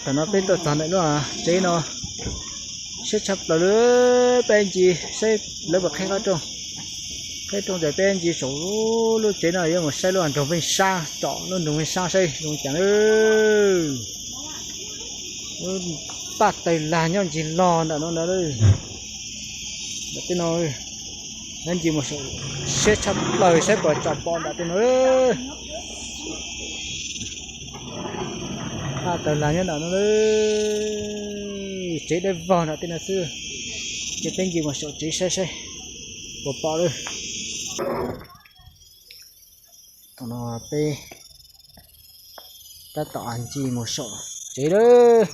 Thaum no peb tuaj txog ntawm lub tsev no, siab tshaj plaws li. Peb ncig saib lawv puas qhib qab rooj. Qhib rooj ces peb ncig saum lub tsev no yuav mus saib lub nroog Veej Sab, tsom lub nroog Veej Sab saib zoo cas na. Lub paj tawg lag nyob ncig log ntawm no ntag. Ntawm tej no, lawv ncig mus saum, siab tshaj plaws saib puas tsom pom ntawm tej no. Paj tawg lag nyob ntawm no, tsev dawb vog ntawm tej no xwb. Ces peb ncig mus saum tsev saib saib puas pom lawm. Thaum no peb tab tom ncig mus saum tsev lawm.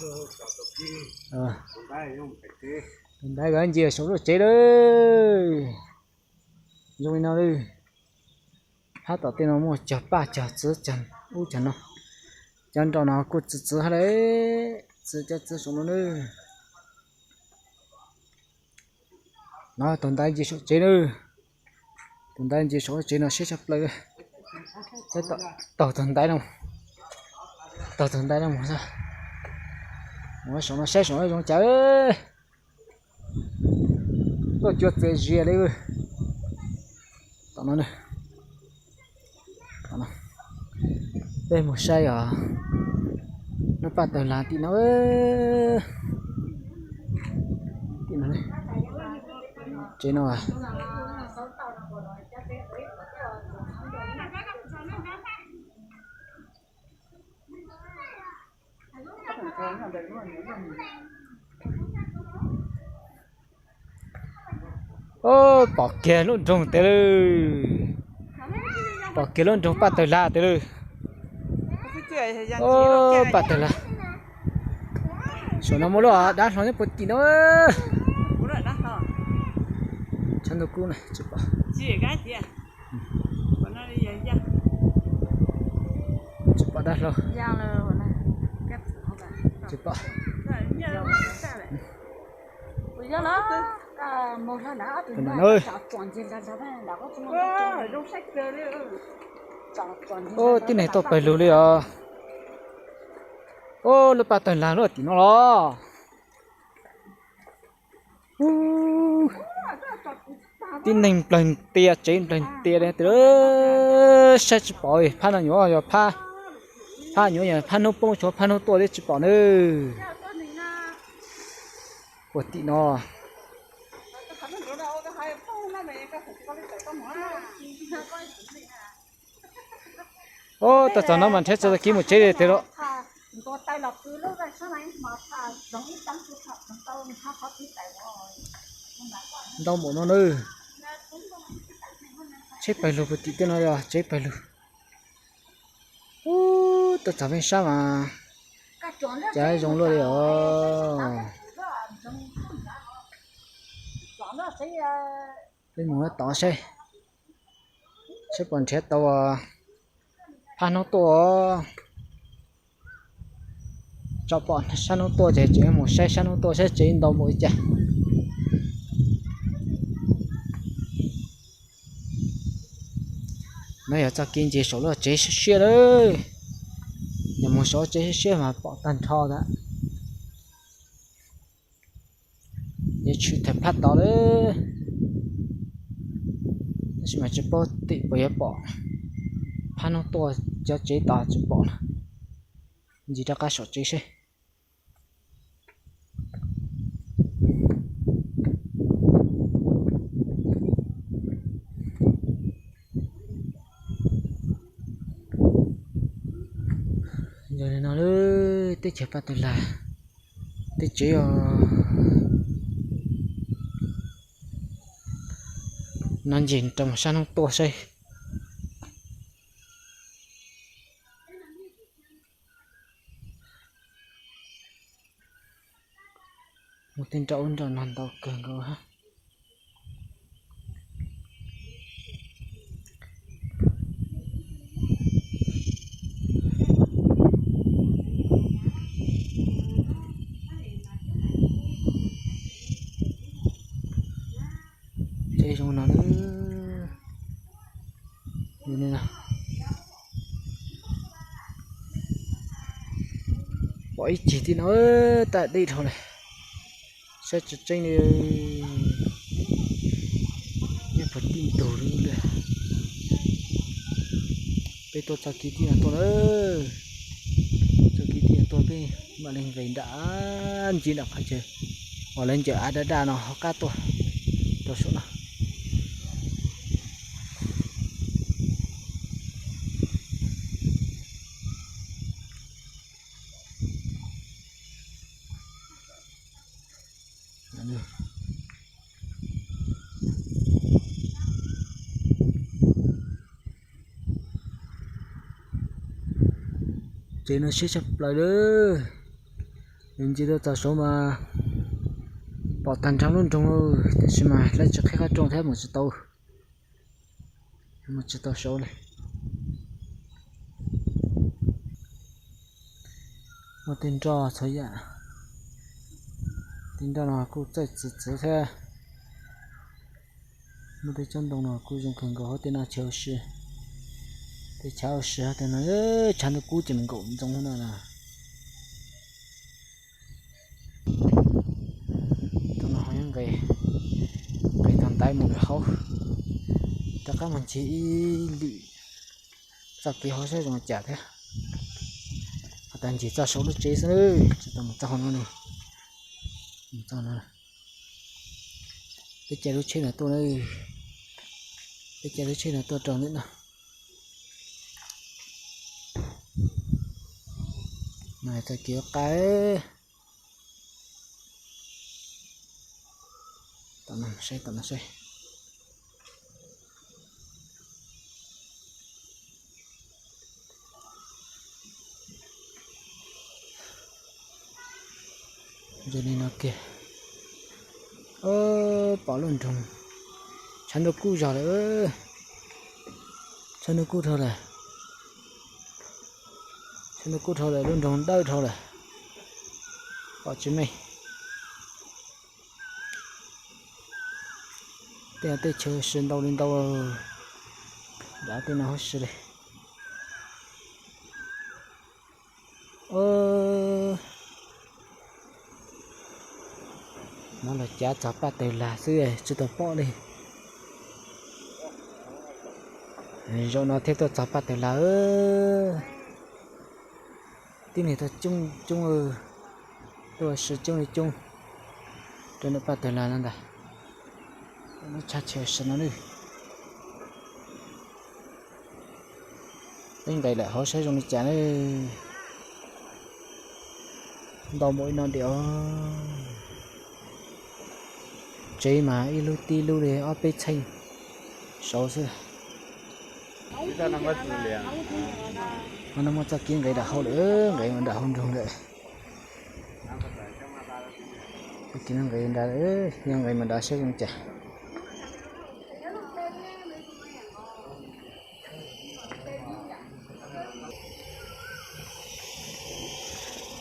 Tus ntaiv nkawd ncig saum lub tsev lawm. Zoo li no lawm. Phab tom tej no muaj cog paj cog txwv cog ub cog no. Cov nraum no kuj txwv txwv hab lawm. Txwv cov txwv saum no lawm. No tus ntaiv ncig saum tsev lawm. Tus ntaiv ncig saum tsev no siab tshaj plaws. Taug tus ntaiv no, taug tus ntaiv no mus, mus saum no saib saum no zoo cas. Tuaj cuag txias zias li. Tom no, peb mus saib os, lub paj tawg lag tim no. Tim no, tsev no. Pom kiag lub nroog tiag lawm. Pom kiag lub nroog paj tawg lag tiag lawm. Paj tawg lag. Saum no muaj lub dab hlau nyob puag tim no. Tshav ntuj kub na tsis pom. Tsis pom dab hlau. Tsis pom. Ub, tib neeg tuaj pawg lug li os. Ub, lub paj tawg lag lub tim no los. Ub, tib neeg nplawg ntias tsev nplawg ntias li tiag. Saib tsis pom, phab no nyuam yog phab, phab nyuam yog phab hnub poob tshuav phab hnub tuaj thiab tsis pom nawb. Puag tim no. Ub, tuaj txog no mas nrhiav tsis tau kev mus tsev li tiag lauj. Ntau npaum no nawb. Tsheb pawg lug puag tim tej no yog tsheb pawg lug. Ub, tuaj txog Veej Sab mas cas zoo luaj li os. Peb mus tod saib, saib puas nrhiav tau phab hnub tuaj. Tso pom sab hnub tuaj ces tseem mus saib sab hnub tuaj saib tsev ntau npaum li cas. No yog txoj kev ncig saum lub tsev siab siab lawm. Yog mus saum tsev siab siab mas pom tag nrho ntag. Yuav tshwm tawm phab tod lawm, tab sis mas tsis paub tim puas yuav pom phab hnub tuaj cov tsev tod tsis pom na. Ncig rov qab saum tsev seb. Yog li no lawm, teb chaws Paj Tawg Lag, teb tsev os. No ncig rau mus sab hnub tuaj saib. Mus tej nram ub nram no ntau kawg nkaus. Tsev zoo no, pom Pom ib ceg tib no, tag deb dhau lawm. Saib tseeb tseeb li, nyob puag tim ntug li. Peb tuaj txoj kev tib no tuaj lawm, txoj kev tib no tuaj peb mam li nqes nram ncig nram qhov chaw uas lawv ncaws av daj daj no hauv qab tuaj rau saum no. Tsev no siab tshaj plaws lawm. Yus ntsia tuaj txog saud mas pom tag nrho lub nroog, tiam sis mas lawv tsis qhib qab rooj thiab mus tsis tau, mus tsis tau saud li. Muaj tej nroj txhua yam, tej nroj no kuj txawj txiv txiv thiab. Muaj tej tsob ntoo no kuj zoo kawg nkaus hauv tej no chaw ua si, tej chav ua si hauv tej no, chav ntuj kub ces mus nkaum ntxoov no na. Tus no ho nqes, nqes tau ntaiv mus lawm hauv, rov qab mus ncig ib lwm txoj kev hauv saib zoo cas thiab. Ho tas ncig txoj saum lub tsev xwb, tsis tau mus txoj hauv no li. Txoj no, peb caij lub tsheb no tuaj, peb caij lub tsheb no tuaj rau ntawm no. No txoj kev ua qab. Tom no saib, tom no saib. Zoo li no kiag. Pom lub nroog, tshav ntuj kub zog lawm, tshav ntuj kub dhau lawm, tshav ntuj kub dhau lawm, lub nroog dawb dhau lawm, pom tsis meej. Tej no tej chaw ua si ntau li ntau, dav tej no huv si li. Hnov los cav txog Paj Tawg Lag xwb tsis tau pom li. Zaum no thiaj tuaj txog Paj Tawg Lag. Tib neeg tuaj coob coob, tuaj ua si coob li coob rau ntawm Paj Tawg Lag no ntag. Lub tshaj chaw ua si no na. Peb nqes lawm hauv saib zoo li cas na. Ntau npaum li no diam. Tsev mas ib lub tib lub li ob peb txheej saud xwb. Ho no muaj txoj kev nqes nram hauv lawm, nqes nram hauv nroog lawm. Txoj kev nqes nram, yog nqes mus nrad saib zoo cas.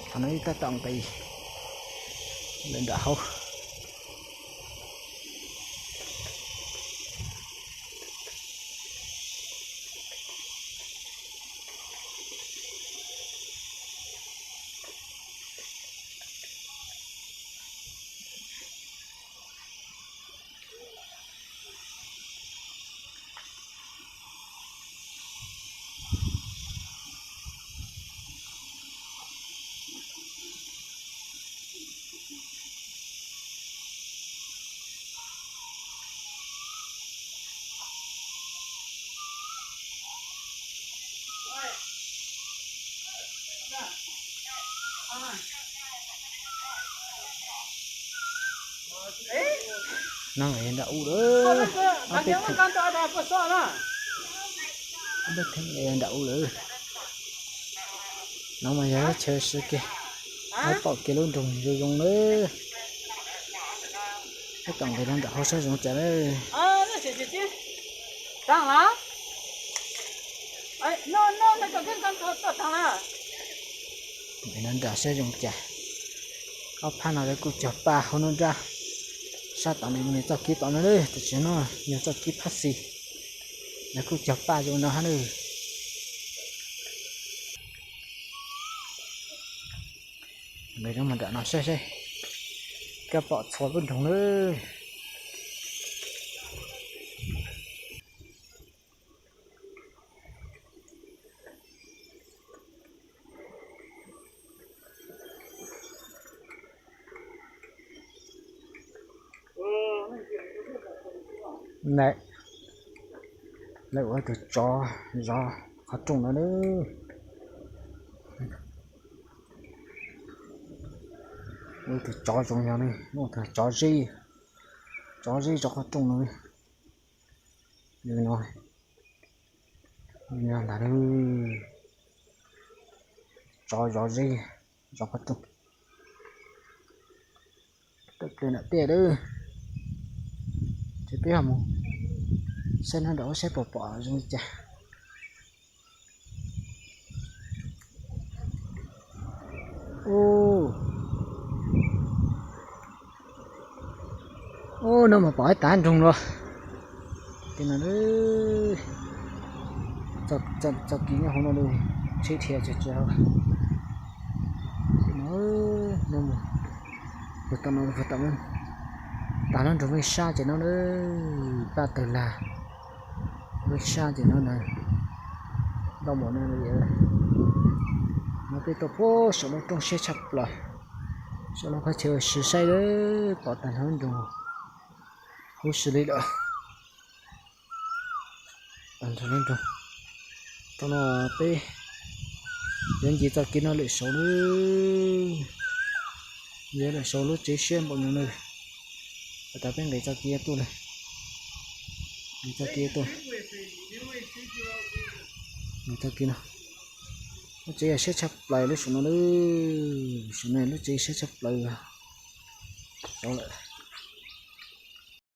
Qhov no ib tab tom nqis lawm nram hauv. No nqis nram u lawm, ob peb theem, ob peb theem nqis nram u lawm. No mas yog lub chaw ua si kiag, pom kiag lub nroog zoo zoo lawm. Peb tom nqis los nram hauv saib zoo cas lawm. Nqis los nram saib zoo cas. Ob phab no lawv kuj cog paj hauv nruab nrab, sab tom no nws txoj kev tom no na, tam sim no yog txoj kev phab xis, lawv kuj cog paj zoo no hab na. Nqis rov mus nram no saib seb koj pom txhua lub nroog lawm. Lawv ua tus tsov zov qhov rooj no lawm. Ua tus tsov zoo yog ne, ua tus tsov zeb, tsov zeb zov qhov rooj no. Li no, li no ntag, tsov zov zeb zov qhov rooj. Tawm plaws nram tiaj lawm, ces peb ho mus saib nraum ub saib puas pom zoo li cas. Ub, no mas pom ib tag nroog los. Ces no, txoj kev nyob hauv no tsheb dhia tsawv tsawv. Ces no, no, puag tom no, puag tom no, tag lub nroog Vaj Sab ces no, paj tawg lag Vaj Sab ces no na, ntau npaum no. No peb tuaj puag saum lub roob siab tshaj plaws, saum lub qhov chaw ua si saib lawm pom tag nrho lub nroog huv si li lawm. Tag nrho lub nroog. Thaum no peb yuav nce txoj kev no lawm saud lawm, yuav lawm saud lub tsev siab npaum no na. Has tas peb nqis txoj kev tuaj na, nqis txoj kev tuaj, nqis txoj kev no. Lub tsev siab tshaj plaws lub saum no lawm, saum no lub tsev siab tshaj plaws saud lawm.